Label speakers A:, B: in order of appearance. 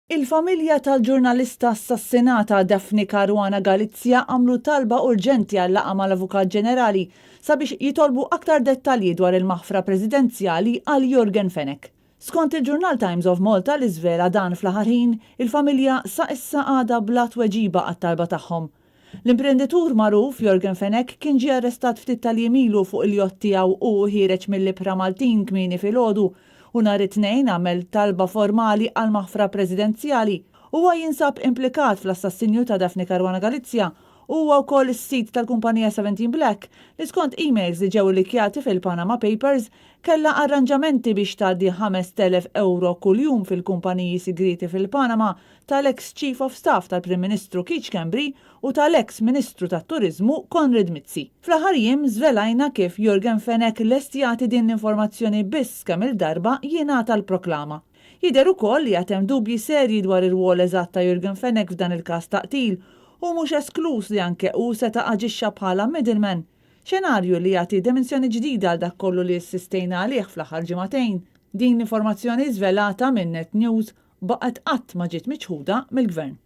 A: Il-familja tal-ġurnalista assassinata Daphne Caruana Galizia għamlu talba urġenti għal laqgħa mal-Avukat Ġenerali sabiex jitolbu aktar dettalji dwar il-maħfra presidenzjali għal Yorgen Fenech. Skont il-ġurnal Times of Malta li żvela dan fl-aħħar ħin, il-familja sa issa għadha bla tweġiba għat-talba tagħhom. L-imprenditur magħruf Yorgen Fenech kien ġie arrestat ftit tal-jiem ilu fuq il-jott tiegħu hu ħiereġ mill-ibħra Maltin kmieni filgħodu u nhar it-Tnejn għamel talba formali għal maħfra presidenzjali. Huwa jinsab implikat fl-assassinju ta' Daphne Caruana Galizia u huwa wkoll is-sid tal-kumpanija Seventeen Black li skont emails li ġew illikjati fil-Panama Papers kellha arranġamenti biex tgħaddi 5,000 ewro kuljum fil-kumpaniji sigrieti fil-Panama tal-eks Chief of Staff tal-Prim Ministru Keith Schembri u tal-eks Ministru tat-Turiżmu Konrad Mizzi. Fl-aħħar jiem żvelajna kif Yorgen Fenech lest jagħti din l-informazzjoni biss kemm-il darba jingħata l-proklama. Jidher ukoll li għad hemm dubji serji dwar ir-rwol eżatt ta' Yorgen Fenech f'dan il-każ ta' qtil u mhux eskluż li anke hu seta' aġixxa bħala middleman. Xenarju li jagħti dimensjoni ġdida għal dak kollu li assistejna għalih fl-aħħar ġimagħtejn. Din l-informazzjoni żvelata minn Net News baqgħet qatt ma ġiet miċħuda mill-Gvern.